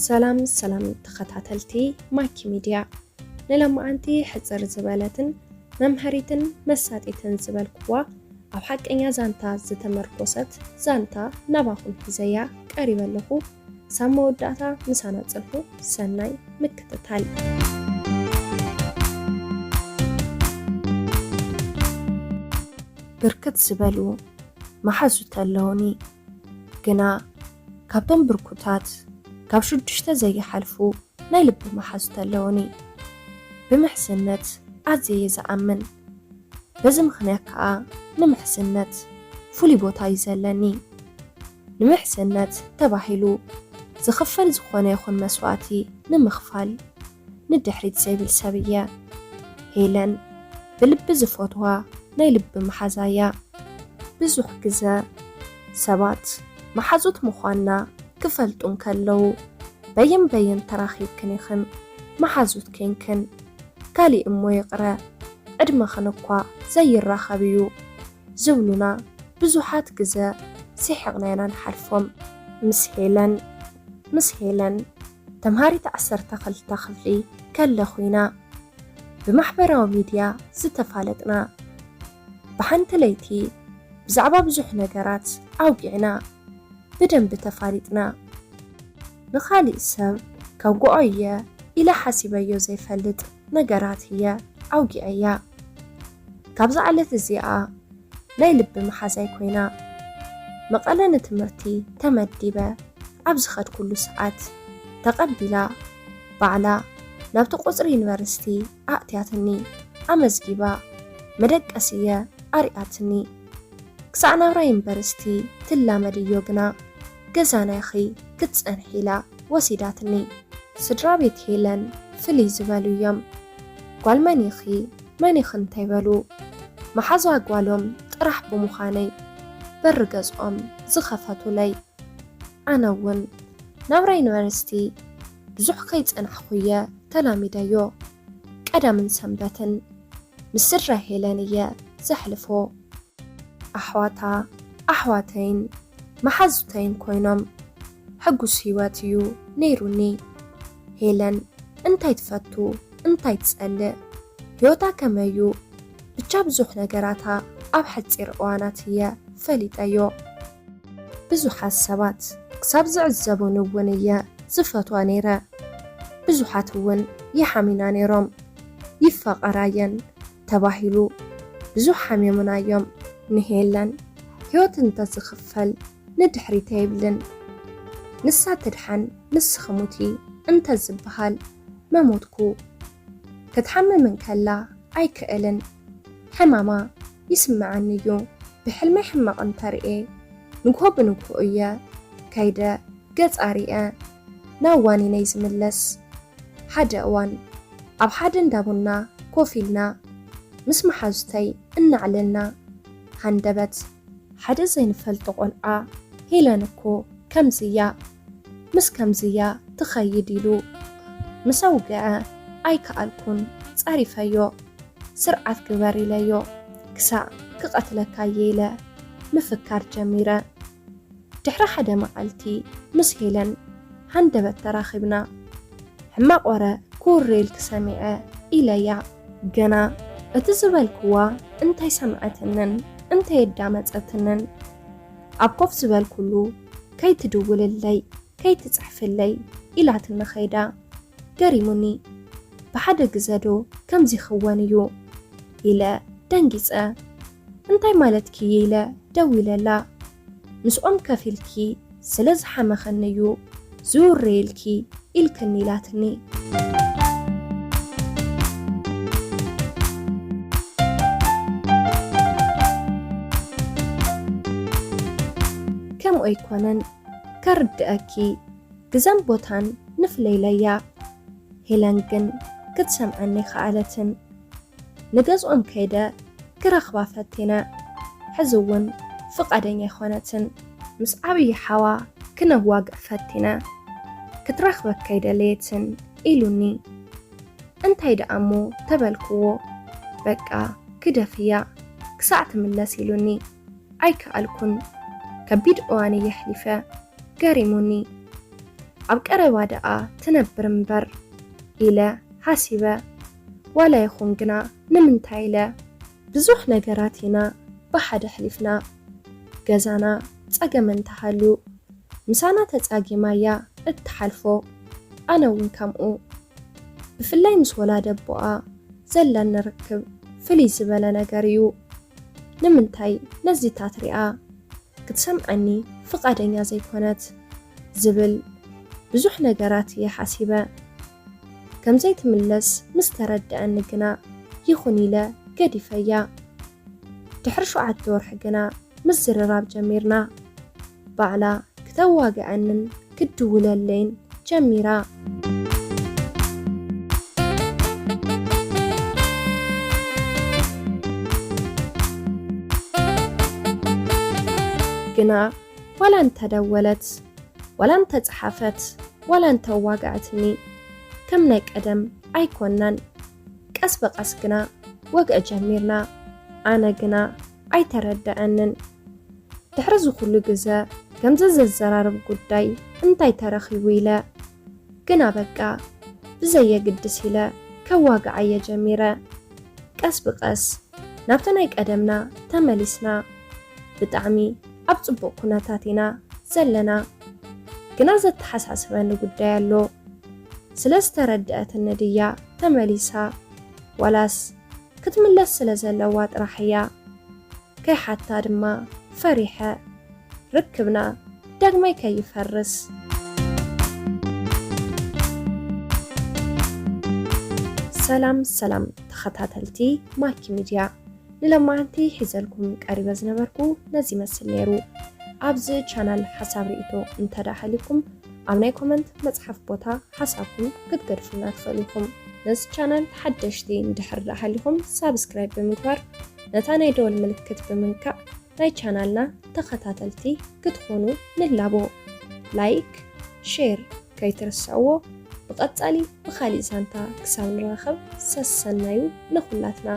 ሰላም ሰላም ተኸታተልቲ ማኪ ሚድያ፣ ንሎማዓንቲ ሕጽር ዝበለትን መምሃሪትን መሳጢትን ዝበልኩዋ ኣብ ሓቀኛ ዛንታ ዝተመርኮሰት ዛንታ ናባኹም ሒዘያ ቀሪበ ኣለኹ። ክሳብ መወዳእታ ምሳና ጽንሑ። ሰናይ ምክትታል። ብርክት ዝበሉ መሓዙት ኣለውኒ፣ ግና ካብቶም ብርኩታት ካብ ሽዱሽተ ዘይሓልፉ ናይ ልቢ መሓዙት ኣለውኒ። ብምሕዝነት ኣዝየ እየ ዝኣምን። በዚ ምኽንያት ከኣ ንምሕዝነት ፍሉይ ቦታ እዩ ዘለኒ። ንምሕዝነት ተባሂሉ ዝኽፈል ዝኾነ ይኹን መስዋእቲ ንምኽፋል ንድሕሪት ዘይብል ሰብ እየ። ሄለን ብልቢ ዝፈትዋ ናይ ልቢ መሓዛ እያ። ብዙሕ ግዘ ሰባት መሓዙት ምዃንና ክፈልጡ እንከለዉ፣ በየን በየን ተራኺብክን ኢኽን መሓዙት ኬንክን፣ ካሊእ እሞ ይቕረ፣ ዕድመኽን እኳ ዘይራኸብ እዩ ዝብሉና ብዙሓት ግዘ ስሒቕና ኢና ንሓልፎም። ምስ ሄለን፣ ምስ ሄለን ተምሃሪት ዓሰርተ ክልተ ክፍሊ ከለኹ ኢና ብማሕበራዊ ሚድያ ዝተፋለጥና። ብሓንቲ ለይቲ ብዛዕባ ብዙሕ ነገራት ኣውጊዕና ብደንቢ ተፋሊጥና። ንኻሊእ ሰብ ከውግዖ እየ ኢለ ሓሲበዮ ዘይፈልጥ ነገራት እየ ኣውጊዐያ። ካብዛ ዕለት እዚኣ ናይ ልቢ መሓዛይ ኮይና። መቐለ ንትምህርቲ ተመዲበ ኣብ ዝኸድኩሉ ሰዓት ተቐቢላ ባዕላ ናብቲ ቁጽሪ ዩኒቨርሲቲ ኣእትያትኒ፣ ኣመዝጊባ መደቀስየ ኣርያትኒ። ክሳዕ ናብራ ዩኒቨርሲቲ ትላመድዮ ግና ገዛና ኢኺ ክትጸንሒ ኢላ ወሲዳትኒ። ስድራ ቤት ሄለን ፍልይ ዝበሉ እዮም። ጓል መን ኢኺ መን ኢኺ እንተይበሉ፣ መሓዛ ጓሎም ጥራሕ ብምዃነይ በሪ ገዝኦም ዝኸፈቱለይ። ኣነ እውን ናብራ ዩኒቨርሲቲ ብዙሕ ከይጸናሕኩ እየ ተላሚደዮ። ቀዳምን ሰንበትን ምስ ስድራ ሄለን እየ ዘሕልፎ። ኣሕዋታ ኣሕዋተይን መሓዙተይን ኮይኖም ሕጉስ ህይወት እዩ ነይሩኒ። ሄለን እንታይ ትፈቱ እንታይ ትጸልእ፣ ህይወታ ከመይ እዩ፣ ብቻ ብዙሕ ነገራታ ኣብ ሓጺር እዋናት እየ ፈሊጠዮ። ብዙሓት ሰባት ክሳብ ዝዕዘቡኒ እውን እየ ዝፈትዋ ነይረ። ብዙሓት እውን ይሓምዩና ነይሮም። ይፋቐራ እየን ተባሂሉ ብዙሕ ሓሚሙና እዮም። ንሄለን ህይወት እንተዝኽፈል ንድሕሪት ኣይብልን። ንሳ ትድሓን ንስኺ ሙቲ እንተዝበሃል መሞትኩ። ክትሓምም እንከላ ኣይክእልን። ሕማማ ይስምዓኒ እዩ። ብሕልመይ ሕማቕ እንተርእየ ንግሆ ብንግሆ እየ ከይደ ገጻ ሪአ ናብ ዋኒነይ ዝምለስ። ሓደ እዋን ኣብ ሓደ እንዳ ቡና ኮፍ ኢልና ምስ መሓዙተይ እናዕለልና፣ ሃንደበት ሓደ ዘይንፈልጦ ቆልዓ፣ ሄለን እኮ ከምዚ እያ፣ ምስ ከምዚ እያ ትኸይድ ኢሉ ምስ ኣውግዐ ኣይከኣልኩን፣ ጸሪፈዮ። ስርዓት ግበር ኢለዮ፣ ክሳዕ ክቐትለካ እየ ኢለ ምፍካር ጀሚረ። ድሕሪ ሓደ መዓልቲ ምስ ሄለን ሃንደበት ተራኺብና። ሕማቕ ወረ ክውርየልኪ ሰሚዐ ኢለያ። ገና እቲ ዝበልክዋ እንታይ ሰምዐትንን እንታይ ኣዳመጸትንን። ኣብ ኮፍ ዝበልኩሉ ከይትድውልለይ ከይትጽሕፍለይ ኢላትኒ ኸይዳ። ገሪሙኒ። ብሓደ ግዘ ዶ ከምዚ ይኽወን እዩ ኢለ ደንጊጸ። እንታይ ማለትኪ እየ ኢለ ደዊለላ። ምስኦም ከፊልኪ ስለ ዝሓመኸኒ እዩ ዝውረየልኪ ኢልክኒ ኢላትኒ። ከምኡ ኣይኮነን፣ ከርድኣኪ ግዘን ቦታን ንፍለይለያ። ሄለን ግን ክትሰምዓኒ ከኣለትን። ንገዝኦም ከይደ ክረኽባ ፈቲነ። ሕዚ እውን ፍቓደኛ ኣይኮነትን። ምስ ዓብዪ ሓዋ ክነዋግዕ ፈቲነ። ክትረኽበካ ኣይደለየትን ኢሉኒ። እንታይ ደኣ እሞ ተበልክዎ። በቃ ግደፍያ ክሳዕ ትምለስ ኢሉኒ። ኣይከኣልኩን። ከቢድ እዋን እየ ኣሕሊፈ። ገሪሙኒ። ኣብ ቀረባ ደኣ ትነብር እምበር ኢለ ሓሲበ። ዋላ ይኹን ግና ንምንታይ ኢለ? ብዙሕ ነገራት ኢና ብሓደ ኣሕሊፍና። ገዛና ጸገም እንተሃልዩ ምሳና ተጻጊማ እያ እትሓልፎ። ኣነ እውን ከምኡ። ብፍላይ ምስ ወላዲ ኣቦኣ ዘለኒ ርክብ ፍልይ ዝበለ ነገር እዩ። ንምንታይ ነዚታት ሪኣ ክትሰምዓኒ ፍቓደኛ ዘይኮነት ዝብል ብዙሕ ነገራት እየ ሓሲበ። ከም ዘይትምለስ ምስ ተረድኣኒ ግና ይኹን ኢለ ገዲፈያ። ድሕሪ ሸውዓተ ወርሒ ግና ምዝርራብ ጀሚርና። ባዕላ ክተዋግዐንን ክትድውለለይን ጀሚራ። ግና ዋላ እንተደወለት፣ ዋላ እንተጸሓፈት፣ ዋላ እንተዋግዐትኒ፣ ከም ናይ ቀደም ኣይኮናን። ቀስ ብቐስ ግና ወግዒ ጀሚርና። ኣነ ግና ኣይተረድኣንን። ድሕሪ እዚ ኩሉ ግዘ ከምዚ ዘዘራርብ ጉዳይ እንታይ ተረኺቡ ኢለ፣ ግና በቃ ብዘየግድስ ኢለ ከዋግዓ እየ ጀሚረ። ቀስ ብቐስ ናብቲ ናይ ቀደምና ተመሊስና። ብጣዕሚ ኣብ ጽቡቕ ኩነታት ኢና ዘለና። ግና ዘተሓሳስበኒ ጉዳይ ኣሎ። ስለ ዝተረድኣትኒ ድያ ተመሊሳ? ዋላስ ክትምለስ ስለ ዘለዋ ጥራሕ እያ? ከይሓታ ድማ ፈሪሐ ርክብና ዳግማይ ከይፈርስ። ሰላም ሰላም ተኸታተልቲ ማኪ ሚድያ፣ ንለማዓንቲ ሒዘልኩም ቀሪበ ዝነበርኩ ነዚ ይመስል ነይሩ። ኣብዚ ቻናል ሓሳብ ርእይቶ እንተ ደኣ ሃልዩኩም ኣብ ናይ ኮመንት መጽሓፍ ቦታ ሓሳብኩም ክትገድፉልና ትኽእሉ ኢኹም። ነዚ ቻናል ሓደሽቲ እንድሕር ደኣ ሃሊኹም ሳብስክራይብ ብምግባር ነታ ናይ ደወል ምልክት ብምንካእ ናይ ቻናልና ተኸታተልቲ ክትኾኑ ንላቦ። ላይክ፣ ሼር ከይትርስዕዎ። ብቐጻሊ ብኻሊእ ዛንታ ክሳብ ንራኸብ ሰሰናዩ ንኹላትና።